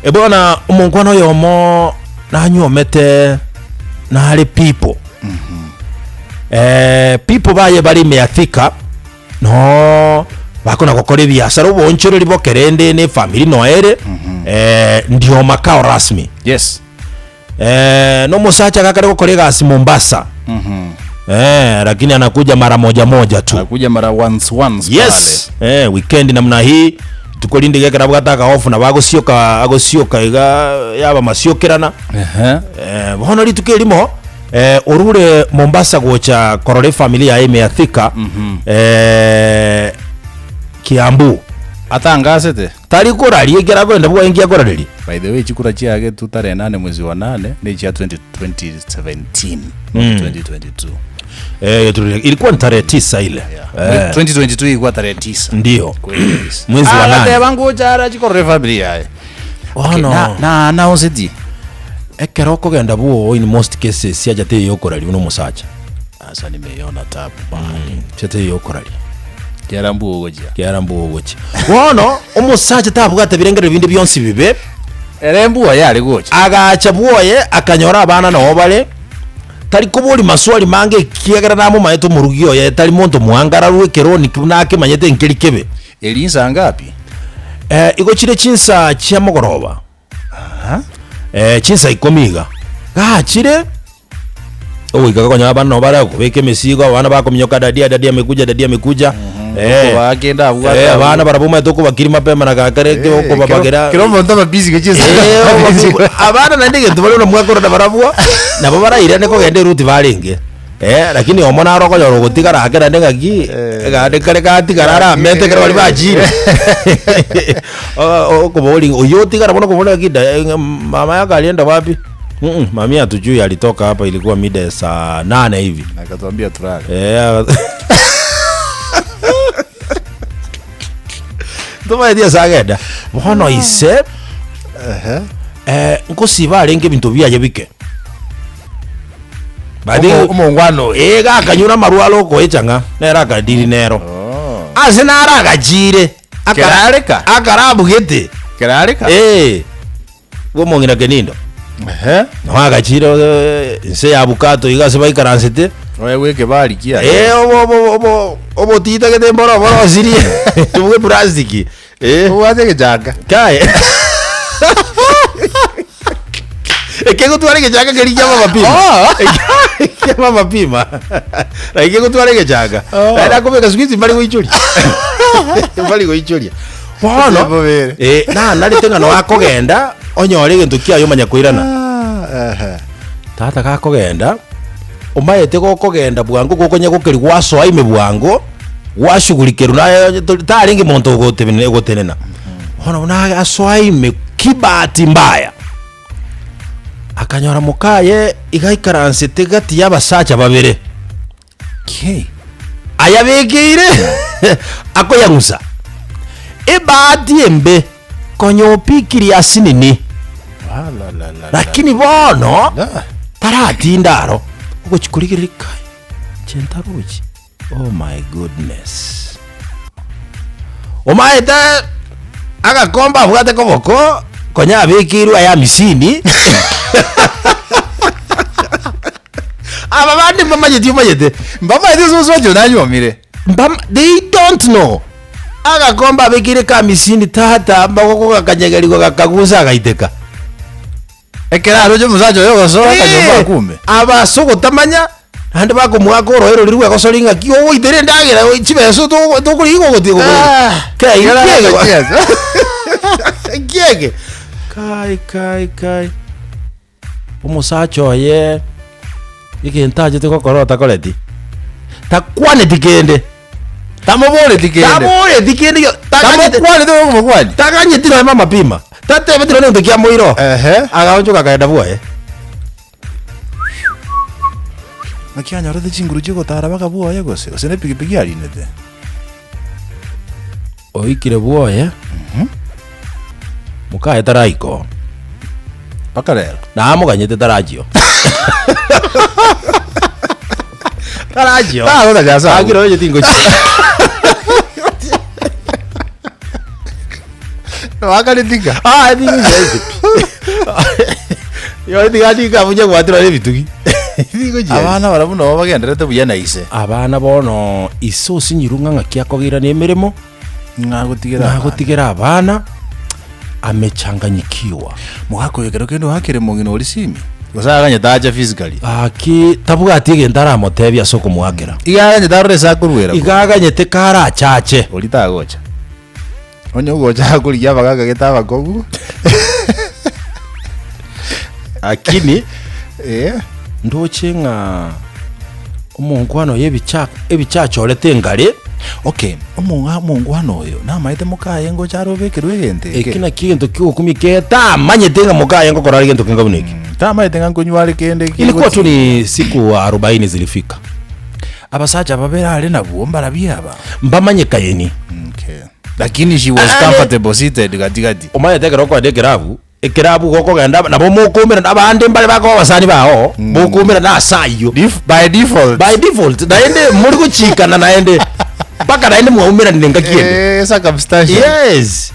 Ebwana omonkwana oyomo nanyuomete nare people. Eh, people baye bare ime ya Thika noo bakona gokora ebiasara oboonchoreri boke rende na efamiri noe ere eh, ndio makao rasmi. Yes. Eh, na omosacha gakare gokora egasi Mombasa. Eh, lakini anakuja mara moja moja tu. Anakuja mara once once Yes. Eh, weekend namna hii rituko rinde iga ekero abwate akaofu nabo agosioka agosioka iga yaba masiokerana. pale. Ehe. Eh, bono rituko erimo eh, orure Mombasa gocha korora efamiri yaye ime ya Thika eh, Kiambu. Atangasete. Tari koraria ekero akorenda bwoye nki akorareria? By the way chikura chiagetwe tarehe nane mwezi wa nane ne chia 20 2017 not 2022. Eh, tuli- ilikuwa ni tarehe tisa ile Yeah. 2022 ilikuwa tarehe tisa. ndio Kweli kabisa. Mwezi wa nane. Agateba ngocha ara chikorora efamily yaye. Okay, Bono. na na announce it. Ekero okogenda bwooo in most cases siacha teiyo okoraria buna omosacha. Asa nimeiona tabu bani. Sia teiyo okoraria. Kiara mbuo ogochia. Kiara mbuo ogochia. Bono omosacha tabwate birengererio binde bionsi bibe. Ere mbuo yare gocha. Agacha bwoye akanyora abana noo bare, tari koboria maswali mange ekiagera namomaete omorugi oye tari monto mwangararu ekeroni buna akemanyete nkeri kebe. Eri nsa ngapi? Eh, igo chire chinsa chia mogoroba. Eh, chinsa ikomi iga. Gachire ogoika gakonyora abana nabo bare kobeka emesigo, abana bakominyoka dadia dadia amekuja dadia amekuja. Eh, Okobakenda abwo eh, abana barabwo omanyete okobakiri mapema na gakare Eh, okobabagera Kero omonto aba busy gochia Eh, abana naende egento bare buna mwakorora barabwo, nabo barairane kogenda eruti barenge. Eh, lakini omo naro okonyora ogotigara ake naende ng'aki, egande kare gatigara aramete ekero baria bachire. Okoboria ng'a oyio otigara bono okoboria ng'aki da ng'a mama yako alienda wapi? Mh, mami hatujui alitoka hapa ilikuwa mida ya saa nane hivi. Akatuambia tulale. Eh, ntomaeti ase agenda. Bono ise, eh, nkosiba arenge ebinto biaye bike. By the way, Omongwana oyo. Eh, gakanyura amarwa aro okoechang'a nere akadiri nero. Oh. Ase naro agachire. Aka- Kerareka? Akarabugete. Kerareka? Eh. Bw'omong'ina Kenindo. Ehe. Nabo agachire eh, inse ya Abukato iga ase baikaransete. Oegwe ekebari kiaye. Eh, obo obo obo obotitagete mboro borosirie. Bwe plastiki. Eh. Obwate egechanga. Kaye. Ekegotwara egechanga keria kia mama pima. Oh. Kia mama pima. Na ekegotwara egechanga. Oh. Naende akobeka siku hizi mbari goichoria. Mbari goichoria. Bono Bobere. eh nanarete ng'a noe akogenda onyore egento kiaye omanye koirana. Ah, ehe. Tata gakogenda, omaete gokogenda bwango gokonya gokeria gwasoa ime bwango, gwashughulikerwa naye onye tori tarenge monto ogotebene ogotenena. Bono buna asoa ime kibahati mbaya, akanyora mokaye iga aikaransete gati ya abasacha babere. Ki? Ayabekeire akoyang'usa. Ebahati embe konya opikirie asinini, lakini bono taratinda aro ogochia korigereria kai inche ntarochi oh my goodness. Omaete agakombe abwate koboko konya abekeirwe aya amisini. Aba bande mbamanyeti omanyete. Mbamaete ase omosacha oyo nanyuomire. Mbam they don't know. Agakombe abekire ka amisini tata amagoko gakanyegerigwa gakagusa agaiteka. Ekero aroche omosacha oyo ogosoa akanyomba akume. Aba ase ogotamanya naende bakomoaka oroe roria rwegosori ng'aki ogoitera endagera chibeso togo tokorigia gogotiga Ah, Kai, ekero nkiege aroche chiesa. Nkiege. Kai kai kai. Omosacha oye egento achete gokora otakoreti, takwaneti kende, Tamoboreti kende. taboreti kende gio- taganyete Tamokwanete okomokwania. taganyeti nonya amapima, tatebeti nonya egento kia moiro, Ehe. agaonchoka akagenda bwoye. Naki anyorete chinguru chiogotara baka bwoye gose? Gose nepigipigi arinete? Oikire bwoye, mokaye taraika oo. Mpaka rero. Namoganyete tarachio. Tarachio. Tagota Nyasaye. Akire oye tingochia. Wakaritiga. Ah, tigochiaete pi. Yo tiga ndika bunya gwatirwa na ebitugi. Tigochiaete. Abana barabwo nabo bagenderete buya na ise. Abana bono ise osinyirwe ng'a ng'aki akogira na emeremo, Ng'agotigera abana. nagotigera abana, amechanganyikiwa. Mogaka oyo ekero kende oakire mong'ina oria simi, gose aganyete ache physically. Gaki tabwati egento aramotebie ase okomoakera. Iga aganyete arore ase akoruera. Iga aganyete karachache. Oria tagocha. Onye ogocha akorigia abagaka gete abakogu. Lakini Eh. ndoche ng'a omonkwano oyo ebicha ebichachorete engare. Okay, omong'a omongwana oyo namaete mokaye ngocha are obekerwe egento eke. Eki nakio egento kiogokumia ketamanyete ng'a mokaye ngokora are gento kenga buna eki. Tamaete ng'a nkonywa are kende Ilikuwa tu ni siku arobaini zilifika. Abasacha babere are nabwo mbarabwo aba. Mbamanyekaini. Okay. Lakini she was Ande- comfortable seated gatigati. Omanyete ekero okoenda ekerabu, ekerabu igo okogenda nabo mokoumerana abande mbare bakoba abasani bao, mokoumerana ase ayio. Def, by default. By default, naende mori gochikana naende, mpaka naende mwaumeranire engaki ende. Eh, circumstantial. Yes.